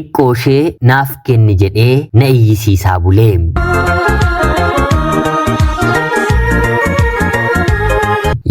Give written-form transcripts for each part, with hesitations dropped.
Xiqqooshee naaf kenni jedhee na iyyisiisaa bule.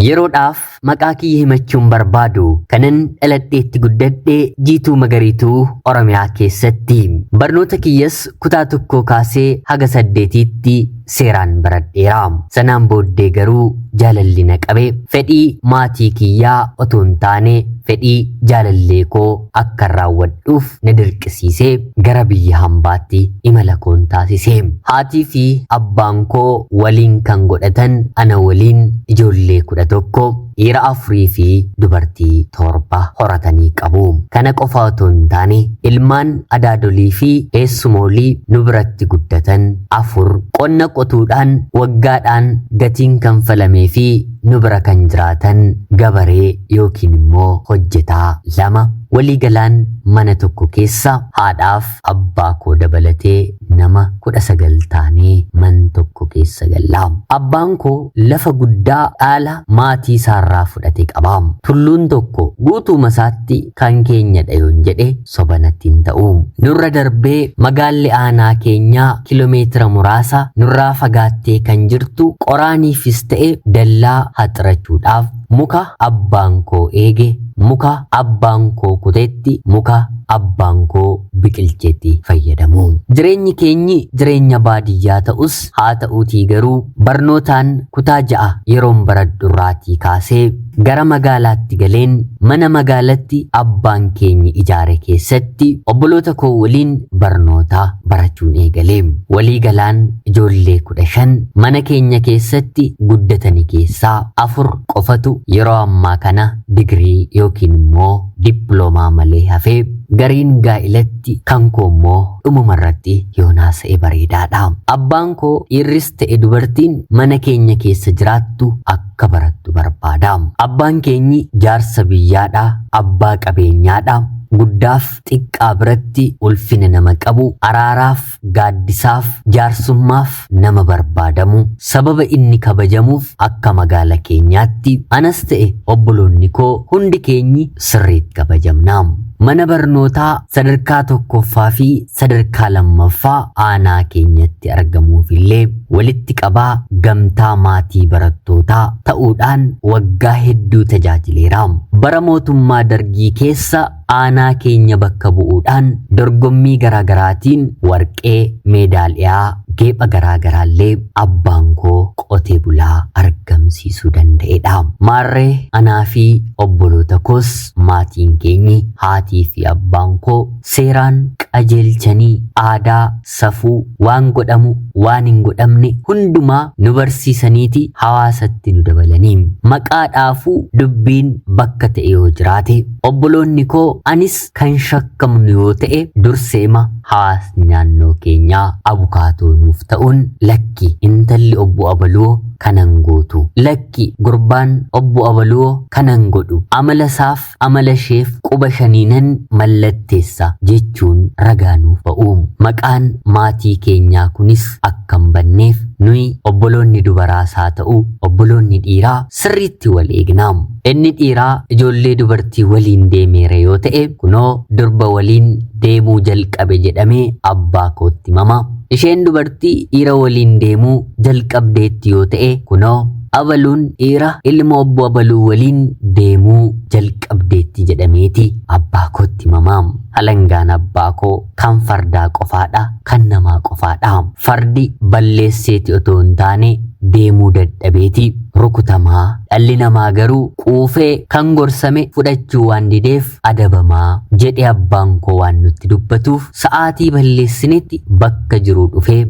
Yeroodhaaf maqaa kiyya himachuun barbaadu kanan dhaladheetti guddadhe Jiituu Magariituu Oromiyaa keessatti. Barnoota kiyyas kutaa tokkoo kaasee haga saddeetiitti seeraan baradheera. Sanaan booddee garuu jaalalli na qabe fedhii maatii kiyyaa otoo hin taane fedhii jaalallee koo akkan raawwadhuuf na dirqisiisee gara biyya hambaatti imala koon taasise. Haatii fi abbaan koo waliin kan godhatan ana waliin ijoollee 11 dhiira afurii fi dubartii 7 horatanii qabu. Kana qofa otoo hin taane ilmaan adaadolii fi eessumoolii nu biratti guddatan 4 qonna qotuudhaan waggaadhaan gatiin kanfalamee fi nu bira kan jiraatan gabaree yookiin immoo hojjetaa 2 waliigalaan mana tokko keessa haadhaaf abbaa koo dabalatee nama 19 taanee man tokko keessa galla. Abbaan koo lafa guddaa dhaala maatii isaarraa fudhate qaba. Tulluun tokko guutuuma isaatti kan keenyadha yoon jedhe soba natti hin ta'u. Nurra darbee magaalli aanaa keenyaa kiiloomeetira muraasa nurraa fagaattee kan jirtu qoraaniifis ta'e dallaa haxirachuudhaaf muka abbaan koo eege, muka abbaan koo kutetti, muka abbaan koo biqilchetti fayyadamu. Jireenyi keenyi jireenya baadiyyaa ta'us haa ta'uutii garuu barnootaan kutaa 6 yeroon baradhurraatii kaasee gara magaalaatti galeen mana magaalatti abbaan keenyi ijaare keessatti obboloota koo waliin barnoota barachuun eegale. Walii galaan ijoollee 15 mana keenya keessatti guddatani keessaa 4 qofatu yeroo ammaa kana digirii yookiin immoo dippiloomaa malee hafee gariin gaa'ilatti kan koo immoo dhumuma irratti yoo naasa'e bareedaadha. Abbaan koo dhiirris ta'e dubartiin mana keenya keessa jiraattu akka barattu barbaada. Abbaan keenyi jaarsa biyyaadha, abbaa qabeenyaadha. Guddaaf xiqqaa biratti ulfina nama qabu, araaraaf, gaaddisaaf, jaarsummaaf nama barbaadamu, sababa inni kabajamuuf akka magaala keenyaatti anas ta'e obboloonni koo hundi keenyi sirriitti kabajamna. Mana barnootaa sadarkaa tokkoffaa fi sadarkaa lammaffaa aanaa keenyatti argamuuf illee walitti qabaa gamtaa maatii barattootaa ta'uudhaan waggaa hedduu tajaajileera. Bara mootummaa Dargii keessa aanaa keenya bakka bu'uudhaan dorgommii garaagaraatiin warqee, meedaaliyaa, geepha garaagaraallee abbaan koo qotee bulaa argamsiisuu danda'edha. Maarree anaa fi obboloota koos maatiin keenyi haatii fi abbaan koo seeraan qajeelchanii aadaa, safuu, waan godhamu, waan hin godhamne hundumaa nu barsiisaniiti hawaasatti nu dabalanii. Maqaa dhaafuu dubbiin bakka ta'e yoo jiraate obboloonni koo anis kan shakkamnu yoo ta'e durseema hawaasni naannoo keenyaa abukaatoo nuuf ta'uun lakki intalli obbo Abaluu kanan gootu, lakki gurbaan obbo Abaluu kanan godhu, amala isaaf amala isheef quba shaniinan mallatteessa jechuun ragaa nuuf ba'u. Maqaan maatii keenyaa kunis akka hin banneef nuyi obboloonni dubaraas haa ta'u obboloonni dhiiraa sirriitti wal eegna. Inni dhiiraa ijoollee dubartii waliin deemeera yoo ta'e kunoo durba waliin deemuu jalqabe jedhamee abbaa kootti himama. Isheen dubartii dhiira waliin deemuu jalqabdeetti yoo ta'e kunoo Abaluun dhiira ilma obbo Abaluu waliin deemuu jalqabdeetti jedhameeti abbaa kootti himama. Alangaan abbaa koo kan fardaa qofaadha, kan namaa qofaadha. Fardi balleesseeti otoo hin taane deemuu dadhabeeti rukutamaa. Dhalli namaa garuu quufee kan gorsame fudhachuu waan dideef adabamaa jedhe abbaan koo waan nutti dubbatuuf sa'aatii balleessinetti bakka jiruu dhufee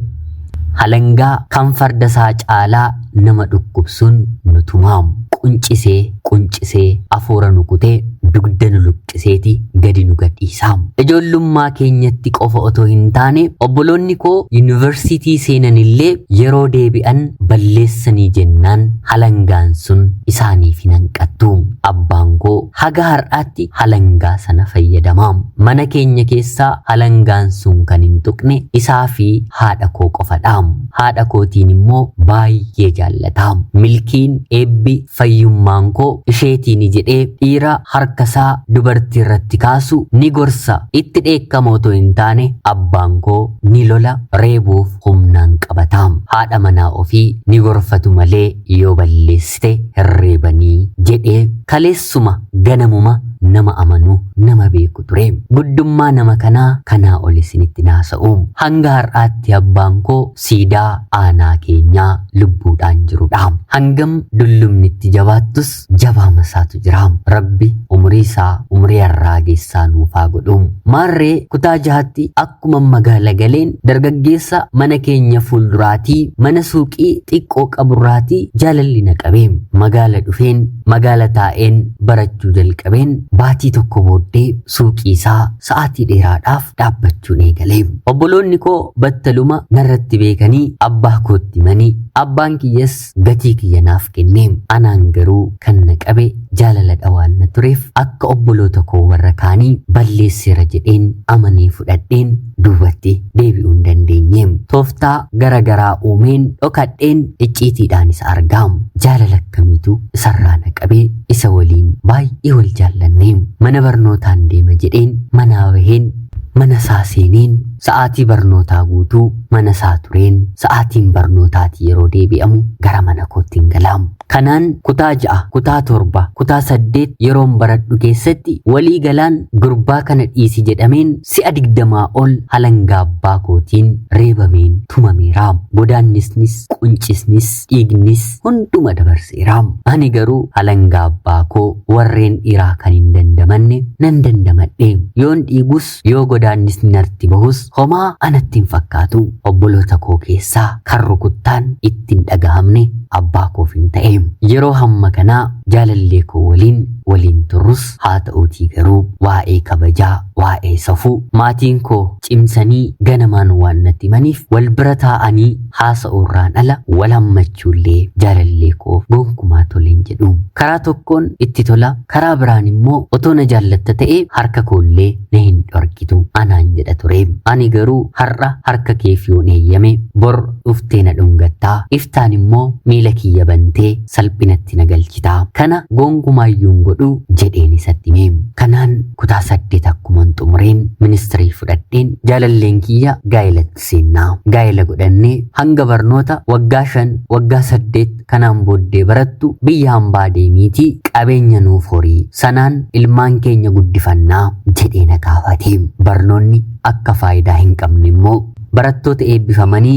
halangaa kan farda isaa caalaa nama dhukkubsuun nu tumaa. Quncisee quncisee afuura nu kutee dugda nu luqqiseeti gadi nu gadhiisa. Ijoollummaa keenyatti qofa otoo hin taane obboloonni koo yuunivarsiitii seenan illee yeroo deebi'an balleessanii jennaan halangaan sun isaaniif hin hanqattu. Abbaan koo haga har'aatti halangaa sana fayyadama. Mana keenya keessaa halangaan sun kan hin tuqne isaa fi haadha koo qofadha. Haadha kootiin immoo baay'ee jaallata. Milkiin, eebbi, fayyummaan koo isheetiini jedhee dhiira harka harkasaa dubartii irratti kaasu ni gorsa. Itti dheekkama otoo hin taane abbaan koo ni lola, reebuuf humnaan qabata. Haadha manaa ofii ni gorfatu malee yoo balleessite hin reebanii jedhee kaleessuma ganamuma nama amanu nama beeku ture. Guddummaa nama kanaa kanaa ol isinitti naasa'u. Hanga har'aatti abbaan koo siidaa aanaa keenyaa lubbuudhaan jirudha. Hangam dullumni itti jabaattus jabaa masaatu jira. Rabbi umurii isaa umurii harraagessaa nuufaa godhu. Maarree kutaa jahatti akkuma magaala galeen dargaggeessa mana keenya fuulduraatii mana suuqii xiqqoo qaburraatii jaalalli na qabe. Magaala dhufeen magaala taa'een barachuu jalqabeen baatii tokko booddee suuqii isaa sa'aatii dheeraadhaaf dhaabbachuun eegale. Obboloonni koo battaluma narratti beekanii abbaa kootti himanii abbaan kiyyas gatii kiyya naaf kenne. Anaan garuu kan na qabe jaalala dhawaan na tureef akka obboloota koo warra kaanii balleesseera jedheen amanee fudhadheen duubatti deebi'uu hin dandeenye. Tooftaa gara garaa uumeen dhokadheen icciitiidhaan isa argaa. Jaalala akkamiitu isarraa na qabee isa waliin baay'ee wal jaallanne. Mana barnootaan deema jedheen manaa baheen mana isaa seeneen sa'aatii barnootaa guutuu mana isaa tureen sa'aatiin barnootaatii yeroo deebi'amu gara mana kootti hin galaamu. Kanaan kutaa 6, kutaa 7, kutaa 8 yeroon baradhu keessatti walii galaan gurbaa kana dhiisi jedhameen si'a 20 ol halangaa abbaa kootiin reebameen tumameera. Godaannisnis, quncisnis, dhiignis hunduma dabarseera. Ani garuu halangaa abbaa koo warreen dhiiraa kan hin dandamanne nan dandamadhe. Yoon dhiigus yoo godaannisni narti bahus homaa anatti hin fakkaatu. Obboloota koo keessaa kan rukuttaan itti hin dhagahamne abbaa koof hin ta'e. Yeroo hamma kanaa jaalallee koo waliin waliin turrus haa ta'uutii garuu waa'ee kabajaa, waa'ee safuu maatiin koo cimsanii ganamaan waan natti himaniif wal bira taa'anii haasa'uurraan ala wal hammachuullee jaalallee koof gonkumaa tole hin jedhu. Karaa tokkoon itti tola, karaa biraan immoo otoo na jaallatta ta'ee harka koollee na hin dhorkitu anaan jedha ture. Ani garuu har'a harka keef yoon eeyyame bor dhuftee na dhungattaa, iftaan immoo miila kiyya bantee salphinatti na galchitaa. Kana gonkumaayyuu hin godhu jedheen isatti hime. Kanaan kutaa 8 akkuman xumureen ministirii fudhadheen jaalalleen kiyya gaa'elatti seennaa. Gaa'ela godhannee hanga barnoota waggaa 5 waggaa 8 kanaan booddee barattu biyya hambaa deemiitii qabeenya nuuf horii sanaan ilmaan keenya guddifannaa jedhee na gaafate. Barnoonni akka faayidaa hin qabne immoo barattoota eebbifamanii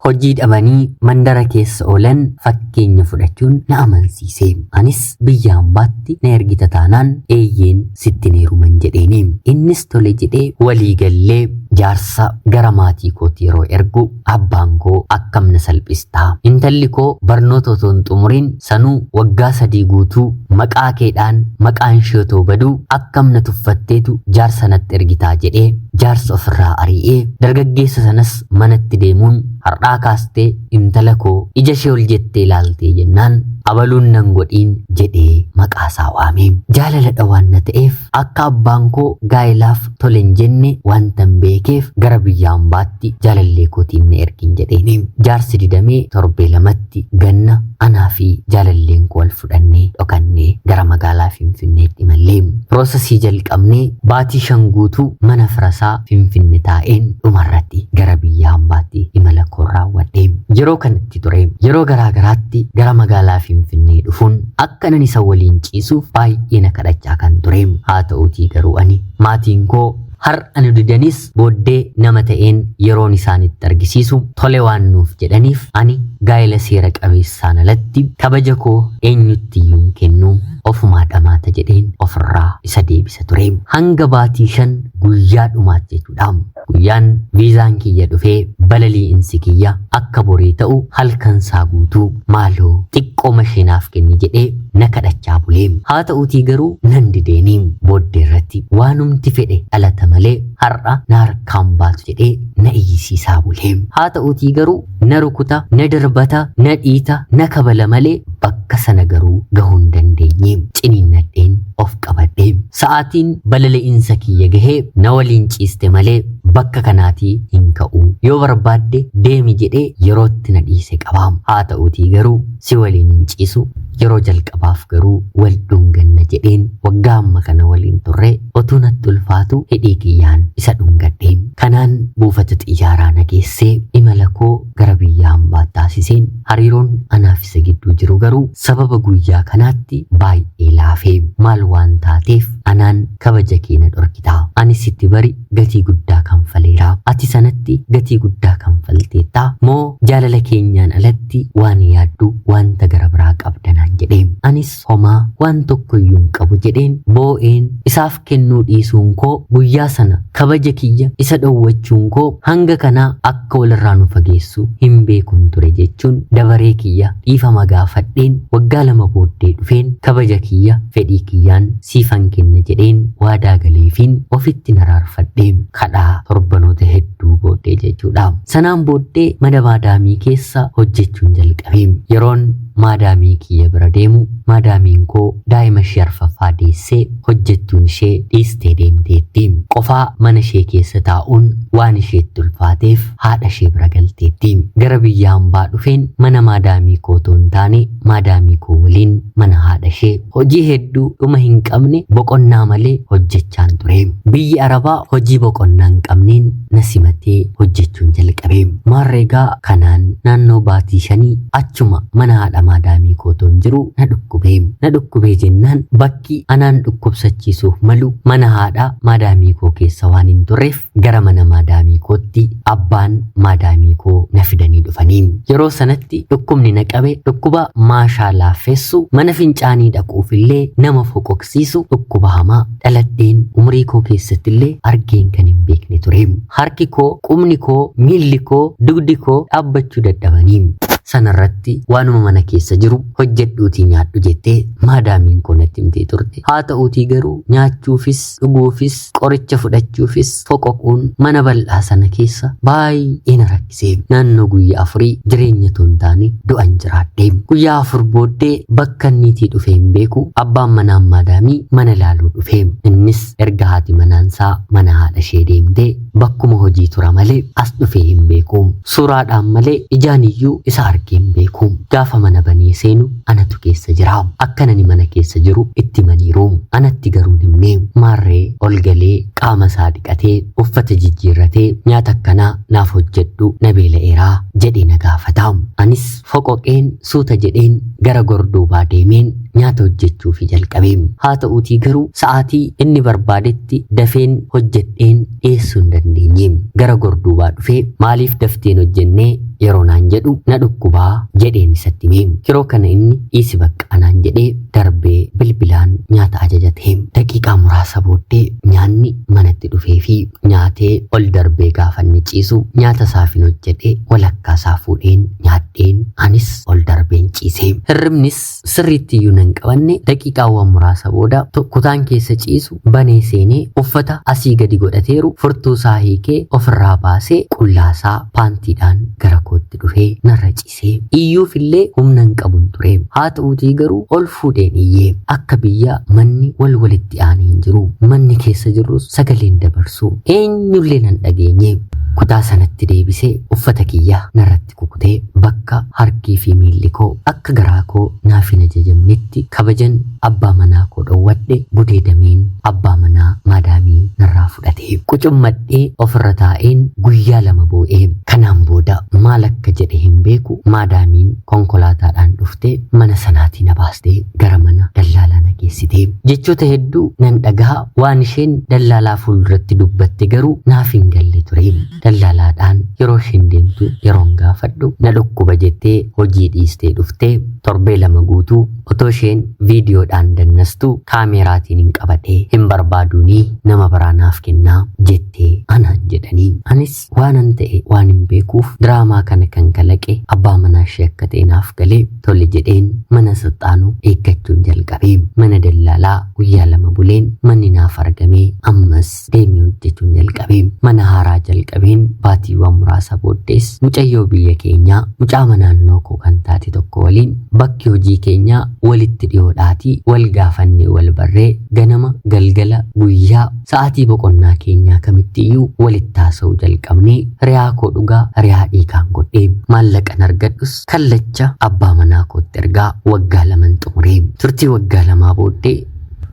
hojii dhabanii mandara keessa oolan fakkeenya fudhachuun na amansiise. Anis biyya hambaatti na ergita taanaan eeyyeen sitti heeruman jedheeni. Innis tole jedhee walii gallee jaarsa gara maatii kootti yeroo ergu abbaan koo akkam na salphistaa. Intalli koo barnoota otoo hin xumuriin sanuu waggaa 3 guutuu maqaa keedhaan maqaan ishee otoo baduu akkam na tuffatteetu jaarsa natti ergitaa jedhee jaarsa ofirraa ari'ee dargaggeessa sanas manatti deemuun har'aa kaastee intala koo ija ishee ol jettee ilaaltee jennaan abaluun nan godhiin jedhee maqaa isaa waame. Jaalala dhawaan na ta'eef akka abbaan koo gaa'ilaaf tole hin jenne wantan beekeef gara biyya hambaatti jaalallee kootiin na ergin jedheeni. Jaarsi didamee torbee lamatti ganna anaa fi jaalalleen koo wal fudhannee dhokannee gara magaalaa Finfinneetti imallee. Piroosesii jalqabnee baatii 5 guutuu mana firasaa Finfinne taa'een dhumarratti gara biyya hambaatti imala koo raawwadhe. Yeroo kanatti ture yeroo garaa garaatti gara magaalaa Finfinnee dhufuun akka nan isa waliin ciisuuf baay'ee na kadhachaa kan ture. Haa ta'uutii garuu ani maatiin koo har'a nu didanis booddee nama ta'een yeroon isaanitti argisiisu tole waan nuuf jedhaniif ani gaa'ela seera qabeessaan alatti kabaja koo eenyutti iyyuu hin kennu ofumaa dhamaata jedheen ofirraa isa deebisa ture. Hanga baatii 5 guyyaa dhumaatti jechuudha. Guyyaan viizaan kiyya dhufee balali'insi kiyya akka borii ta'u halkan isaa guutuu maaloo xiqqoo masheenaaf kenni jedhee na kadhachaa bulee. Haa ta'uutii garuu nan dideeni. Booddee irratti waanumti fedhe dhalata malee har'a na harkaan baatu jedhee na iyyisiisaa bulee. Haa ta'uutii garuu na rukuta, na darbata, na dhiita, na kabala malee bakka sana garuu gahuu hin dandeenye. Ciniinnadheen of qabadhe. Sa'aatiin balali'insa kiyya gahee na waliin ciiste malee bakka kanaatii hin ka'u. Yoo barbaadde deemi jedhee yerootti na dhiise qaba. Haa ta'uutii garuu si waliin hin ciisu. Yeroo jalqabaaf garuu wal dhunganna jedheen waggaa amma kana waliin turre otuu natti ulfaatu hidhii kiyyaan isa dhungadhe. Kanaan buufata xiyyaaraa na geessee imala koo gara biyya hambaa taasiseen hariiroon anaaf isa gidduu jiru garuu sababa guyyaa kanaatti baay'ee laafee. Maal waan taateef anaan kabaja kee na dhorkita? Ani sitti bari gatii guddaa kanfaleera. Ati sanatti gatii guddaa kanfalteetta moo jaalala keenyaan alatti waan yaaddu wanta gara biraa qabda naan jedhe. Anis homaa waan tokko iyyuu hin qabu jedheen boo'een isaaf kennuu dhiisuun koo guyyaa sana kabaja kiyya isa dhowwachuun koo hanga kanaa akka walirraa nu fageessu hin beekun ture jechuun dabaree kiyya dhiifama gaafadheen waggaa 2 booddee dhufeen kabaja kiyya fedhii kiyyaan siifan kenna jedheen waadaa galeefiin ofitti naraarfadhee kadhaa torbanoota hedduu booddee jechuudha. Sanaan booddee mana maadaamii keessa hojjechuun jalqabe. Yeroon maadaamii kiyya bira deemu maadaamiin koo daa'ima ishee arfaffaa deessee hojjettuun ishee dhiistee deemteetti. Qofaa mana ishee keessa taa'uun waan isheetti ulfaateef haadha ishee bira galteetti. Gara biyya hambaa dhufeen mana maadaamii koo otoo hin taane maadaamii koo waliin mana haadha ishee hojii hedduu dhuma hin qabne boqonnaa malee hojjechaan ture. Biyyi Arabaa hojii boqonnaa hin qabneen na simatee hojjechuun jalqabe. Maarreegaa kanaan naannoo baatii 5 achuma mana haadha maadaamii koo otoo hin jiru na dhukkubee. Na dhukkubee jennaan bakki anaan dhukkubsachiisuuf malu mana haadha maadaamii koo keessa waan hin turreef gara mana maadaamii kootti abbaan maadaamii koo na fidanii dhufanii. Yeroo sanatti dhukkubni na qabe dhukkuba maashaa laaffessu mana fincaanii dhaquuf illee nama foqoqsiisu dhukkuba hamaa dhaladheen umurii koo keessatti illee argeen kan hin beekne ture. Harki koo, qubni koo, miilli koo, dugdi koo dhaabbachuu dadhabanii. Sanarratti waanuma mana keessa jiru hojjedhuutii nyaadhu jettee maadaamiin koo natti himtee turte. Haa ta'uutii garuu nyaachuufis dhuguufis qoricha fudhachuufis foqoquun mana bal'aa sana keessa baay'ee na rakkise. Naannoo guyyaa 4 jireenya otoo hin taane du'an jiraadhe. Guyyaa 4 booddee bakka inniitii dhufee hin beeku abbaan manaan maadaamii mana ilaaluu dhufe. Innis erga haati manaansaa mana haadha ishee deemtee bakkuma hojii tura malee as dhufee hin beeku. Suuraadhaan malee ijaan iyyuu isa argee hin beeku. Gaafa mana banee seenu anatu keessa jira. Akkan ani mana keessa jiru itti himaniiru. Anatti garuu hin himne. Maarree ol galee qaama isaa dhiqatee uffata jijjiirratee nyaata akkanaa naaf hojjedhu na beela'eera jedhee na gaafata. Anis foqoqeen suuta jedheen gara gorduubaa deemeen nyaata hojjechuufi jalqabe. Haa ta'uutii garuu sa'aatii inni barbaadetti dafeen hojjedheen dhiyeessuu hin dandeenye. Gara gorduubaa dhufee maaliif dafteen hojjennee yeroo naan jedhu na dhukkubaa jedheen isatti hime. Yeroo kana inni dhiisi baqqaa naan jedhee darbee bilbilaan nyaata ajajate. Daqiiqaa muraasa booddee nyaanni manatti dhufee fi nyaatee ol darbee gaafa inni ciisu nyaata isaafin hojjedhe walakkaa isaa fuudheen nyaadheen anis ol darbeen ciise. Hirribnis sirriitti iyyuu nan qabanne. Daqiiqaawwan muraasa booda kutaan keessa ciisu banee seenee uffata asii gadi godhateeru furtuu isaa hiikee ofirraa baasee qullaasaa paantiidhaan gara kootti dhufee narra ciisee. Iyyuuf illee humna hin qabun ture. Haa ta'uutii garuu ol fuudheen iyyee. Akka biyya manni wal walitti aanee hin jiru. Manni keessa jirrus sagaleen dabarsu. Eenyullee nan dhageenye. Kutaa sanatti deebisee uffata kiyya narratti kukutee bakka harkii fi miilli koo akka garaa koo naaf hin ajajamnetti kabajan abbaa manaa koo dhowwadhe gudeedameen abbaa manaa maadaamii narraa fudhate. Qucummadhee ofirra taa'een guyyaa 2 boo'ee. Kanaan booda maal akka jedhe hin beeku maadaamiin konkolaataadhaan dhuftee mana sanaatii na baastee gara mana dallaalaa na geessite. Jechoota hedduu nan dhagaha waan isheen dallaalaa fuulduratti dubbatte garuu naaf hin galle ture. Dallaalaadhaan yeroo isheen deemtu yeroon gaafadhu na dhukkuba jettee hojii dhiistee dhuftee torbee 2 guutuu otoo isheen viidiyoodhaan dannastu kaameeraatiin hin qabadhee hin barbaaduunii nama biraa naaf kennaa jettee anaan jedhanii. Anis waanan ta'e waan hin beekuuf diraamaa kana kan kalaqe abbaa manaa ishee akka ta'e naaf galee tole jedheen mana saxaanuu eeggachuun jalqabe. Mana dallaalaa guyyaa 2 buleen manni naaf argamee ammas deemee hojjechuun jalqabe. Mana haaraa jalqabeen baatiiwwan muraasa booddees mucayyoo biyya keenyaa mucaa naannoo koo kan taate tokko waliin bakki hojii keenyaa walitti dhiyoodhaatii wal gaafannee wal barree ganama galgala guyyaa sa'aatii boqonnaa keenyaa kamittiyyuu walitti haasa'uu jalqabe. jalqabnee hiriyaa koo dhugaa hiriyaa dhiigaan godhee maallaqan argadhus kallacha abbaa manaa kootti ergaa waggaa laman xumuree turtii waggaa lamaa booddee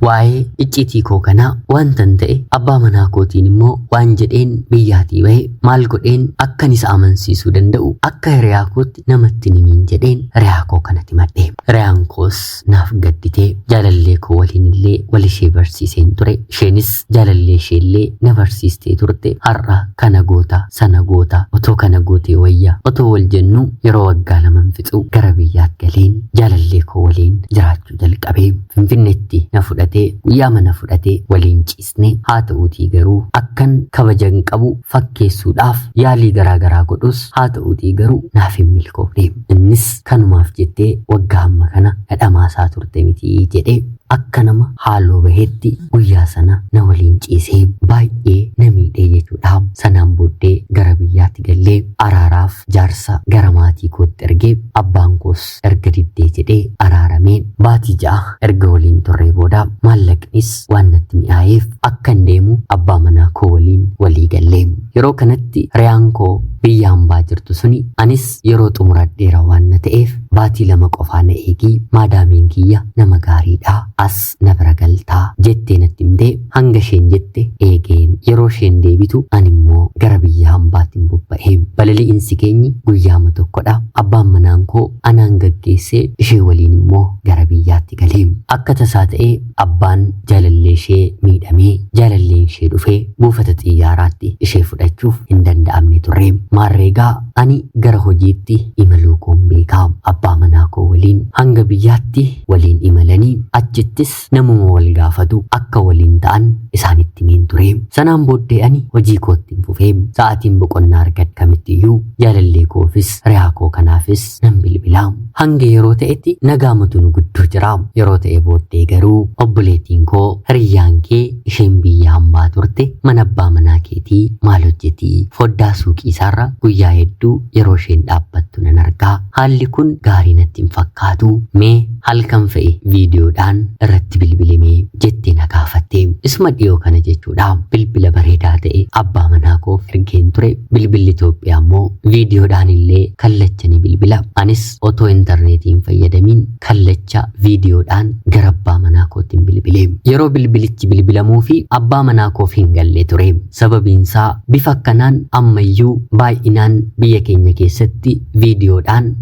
waa'ee icciitii koo kanaa wantan ta'e abbaa manaa kootiin immoo waan jedheen biyyaatii bahe maal godheen akkan isa amansiisuu danda'u akka hiriyaa kootti namatti nimiin jedheen hiriyaa koo kanatti madhe. Hiriyaan koos naaf gadditee jaalallee koo waliin illee wal ishee barsiiseen ture. Isheenis jaalallee ishee illee na barsiistee turte. Har'a kana goota sana goota otoo kana gootee wayya otoo wal jennuu yeroo waggaa laman fixu gara biyyaatti galeen jaalallee koo waliin jiraachuu jalqabee Finfinneetti na fudhatee guyyaa mana fudhatee waliin ciisne. Haa ta'uutii garuu akkan kabaja hin qabu fakkeessuudhaaf yaalii garaagaraa godhus haa ta'uutii garuu naaf hin milkoofne. Innis kanumaaf jettee waggaa hamma kana dhadhamaasaa turte miti jedhee akka nama haaloo bahetti guyyaa sana na waliin ciisee baay'ee na miidhee jechuudha. Sanaan booddee gara biyyaatti gallee araaraaf jaarsa gara maatii kootti ergee abbaan koos erga diddee jedhee araaramee baatii 6 erga waliin turree booda maallaqnis waan natti mi'aayeef akkan deemu abbaa manaa koo waliin walii gallee. Yeroo kanatti hiriyaan koo biyya hambaa jirtu suni anis yeroo xumuradheera waan na ta'eef baatii 2 qofaa na eegii maadaamiin kiyya nama gaariidha as na bira galtaa jettee natti himtee hanga isheen jette eegeen yeroo isheen deebitu ani immoo gara biyya hambaatti hin bobba'e. Balali'insi keenyi guyyaama tokkodha. Abbaan manaan koo anaan gaggeessee ishee waliin immoo gara biyyaatti galee. Akka tasaa ta'ee abbaan jaalallee ishee miidhamee jaalalleen ishee dhufee buufata xiyyaaraatti ishee fudhachuuf hin danda'amne turre. Maarreegaa ani gara hojiitti imaluu koon beekaa. Abbaa manaa koo waliin hanga biyyaatti waliin imalanii achittis namuma wal gaafatu akka waliin ta'an isaanitti himeen ture. Sanaan booddee ani hojii kootti hin fufee sa'aatiin boqonnaa argadhe kamittiyyuu jaalallee koofis hiriyaa koo kanaafis nan bilbilaa. Hanga yeroo ta'etti nagaamatu nu gidduu jira. Yeroo ta'e booddee garuu obboleettiin koo hiriyyaan kee isheen biyya hambaa turte mana abbaa manaa keetii maal hojjetii? Foddaa suuqii isaarra guyyaa hedduu yeroo isheen dhaabbattu nan argaa. Haalli kun gaarii natti hin fakkaatu. Mee halkan fe'e viidiyoodhaan irratti bilbilimee jettee na gaafatte. Isuma dhiyoo kana jechuudha. Bilbila bareedaa ta'e abbaa manaa koof ergeen ture. Bilbilli Itoophiyaa immoo viidiyoodhaan illee kallacha ni bilbila. Anis otoo intarneetii hin fayyadamiin kallacha viidiyoodhaan gara abbaa manaa kootti hin bilbile. Yeroo bilbilichi bilbilamuu fi abbaa manaa koof hin galle ture. Sababiinsaa bifa akkanaan ammayyuu baay'inaan biyya keenya keessatti viidiyoodhaan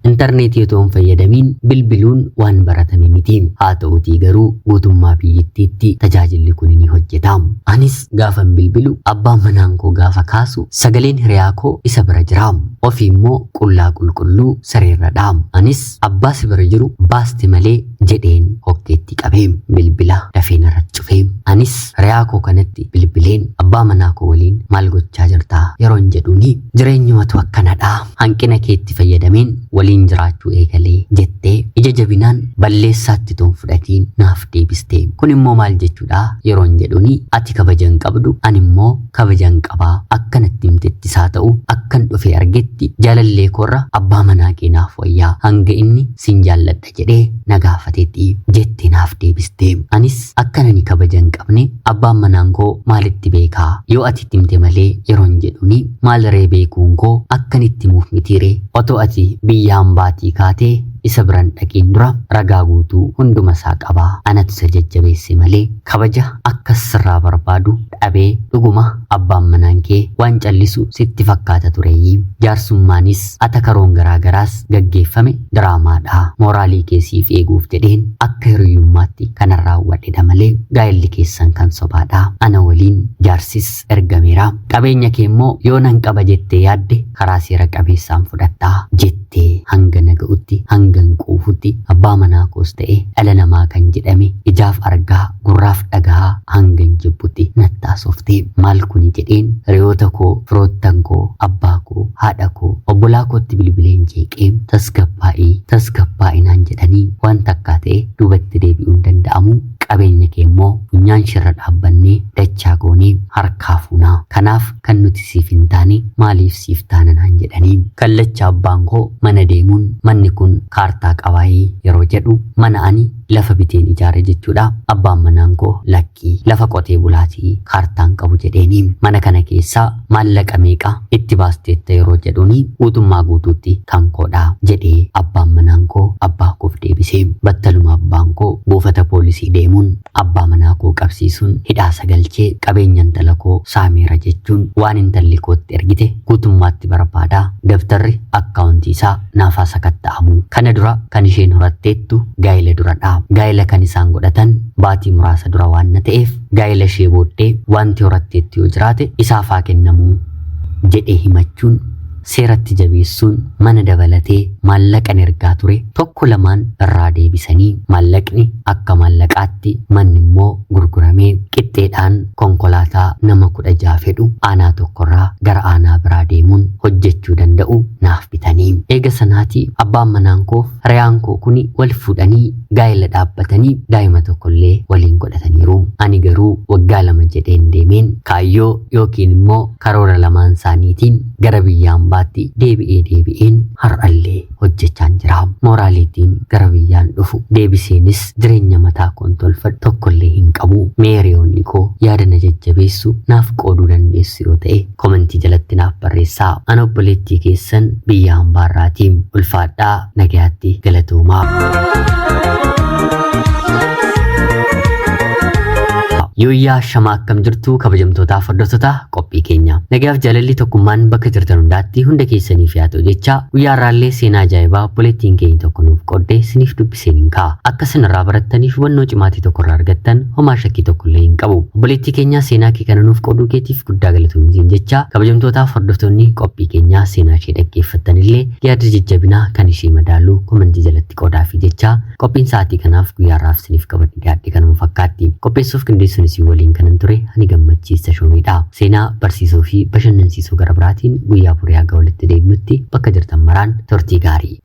intarneetii otoo hin fayyadamiin bilbiluun waan baratame miti. Haa ta'uutii garuu guutummaa biyyattiitti tajaajilli kun ni hojjeta. Anis gaafan bilbilu abbaan manaan koo gaafa kaasu sagaleen hiriyaa koo isa bira jira. Ofii immoo qullaa qulqulluu sireerradha. Anis abbaa si bira jiru baaste malee jedheen hokkeetti qabee bilbila dafee narratti cufee. Anis hiriyaa koo kanatti bilbileen abbaa manaa koo waliin maal gochaa jirtaa yeroon jedhuuni jireenyumatu akkanadha. Hanqina keetti fayyadameen waliin jiraachuu eegalee jettee ija jabinaan balleessaatti toon fudhatiin naaf deebiste. Kun immoo maal jechuudha yeroon jedhuuni ati kabaja hin qabdu ani immoo kabaja hin qabaa akkanatti himtettis haa ta'u akkan dhufee argetti jaalallee koorra abbaa manaa kee naaf wayyaa hanga inni sin jaalladha jedhee na gaafatetti jettee naaf deebiste. Anis akkan ani kabaja hin qabne abbaan manaan koo maalitti beekaa yoo ati itti himte malee yeroon jedhuuni maal ree beekuun koo akkan itti himuuf mitiiree otoo ati biyya hambaatii kaatee isa biran dhaqiin dura ragaa guutuu hunduma isaa qabaa anatu isa jajjabeesse malee kabaja akkas sirraa barbaadu dhabee dhuguma abbaan manaan kee waan callisu sitti fakkaata tureeyyii jaarsummaanis atakaroon garaagaraas gaggeeffame diraamaadha mooraalii kee siif eeguuf jedheen akka hiriyyummaatti kanan raawwadhedha malee gaa'elli keessan kan sobaadha ana waliin jaarsis ergameera qabeenya kee immoo yoo nan qaba jettee yaadde karaa seera qabeessaan fudhattaa jettee hanga na ga'utti hanga hin quufutti abbaa manaa koos ta'e dhala namaa kan jedhame ijaaf argaa gurraaf dhagahaa hanga hin jibbutti nattaasofte maal kuni jedheen hiriyoota koo firoottan koo abbaa koo haadha koo obbolaa kootti bilbileen jeeqee tasgabbaa'ii tasgabbaa'inaan jedhanii waan takkaa ta'e duubatti deebi'uu hin danda'amu qabeenya kee immoo funyaan shirra dhaabbannee dachaa goonee harkaa fuunaa kanaaf kan nuti siif hin taane maaliif siif taana naan jedhanii kallacha abbaan koo mana deemuun manni kun kaartaa qabaayii yeroo jedhu mana ani Lafa biteen ijaare jechuudha. Abbaan manaan koo lakkii lafa qotee bulaatii kaartaan qabu jedheeni. Mana kana keessaa maallaqa meeqa itti baasteetta yeroo jedhuuni guutummaa guutuutti kan koodha jedhee abbaan manaan koo abbaa koof deebise. Battaluma abbaan koo buufata poolisii deemuun abbaa manaa koo qabsiisuun hidhaa sagalchee qabeenya intala koo saameera jechuun waan intalli kootti ergite guutummaatti barbaada. Dabtarri akkaawuntii isaa naafaa sakatta'amu. Kana dura kan isheen horatteettu gaa'ela duradha. Gaa'ela kan isaan godhatan baatii muraasa dura waan na ta'eef gaa'ela ishee booddee wanti horatteettu yoo jiraate isaaf haa kennamuu jedhee himachuun seeratti jabeessuun mana dabalatee maallaqan ergaa ture tokko lamaan irraa deebisanii maallaqni akka maallaqaatti manni immoo gurguramee qixxeedhaan konkolaataa nama 16 fedhu aanaa tokkorraa gara aanaa biraa deemuun hojjechuu danda'u naaf bitanii. Eega sanaatii abbaan manaan koof hiriyaan koo kuni wal fuudhanii gaa'ela dhaabbatanii daa'ima tokkollee waliin godhataniiru. Ani garuu waggaa 2 jedheen deemeen kaayyoo yookiin immoo karoora lamaan isaaniitiin gara biyya hambaatti deebi'ee deebi'een har'allee hojjechaan jira. Mooraaliitiin gara biyyaan dhufu deebiseenis jireenya mataa koon tolfadhu tokkollee hin qabu. Mee hiriyoonni koo yaada na jajjabeessu naaf qooduu dandeessu yoo ta'e komentii jalatti naaf barreessaa. Ana obboleettii keessan biyya hambaarraatiin ulfaadhaa nagayaatti galatoomaa. Yooyyaa shamaa akkam jirtu kabajamtootaaf hordoftoota qophii keenya. Nagaaf jaalalli tokkummaan bakka jirtan hundaatti hunda keessaniif yaa ta'u jecha guyyaa har'aallee seenaa ajaa'ibaa obboleettiin keenya tokko nuuf qoodde isiniif dubbiseen hin ka'a. Akka isin irraa barattaniif hubannoo cimaatii tokko irraa argattan homaa shakkii tokko illee hin qabu. Obboleettii keenya seenaa kee kana nuuf qooduu keetiif guddaa galatoomi jecha kabajamtootaaf hordoftoonni qophii keenyaa seenaa ishee dhaggeeffattan illee yaada jajjabinaa kan ishee madaalu komentii jalatti qoodaafi jecha qophiin sa'aatii kanaaf guyyaa har'aaf isiniif qabadhe dhiyaadhe kanuma fakkaatti. Qopheessuuf qindeessuun isin waliin kanan ture ani Gammachiis Tashoomeedha. Seenaa barsiisoo fi bashannansiisoo gara biraatiin guyyaa borii haga walitti deebinutti bakka jirtan maraan turtii gaarii.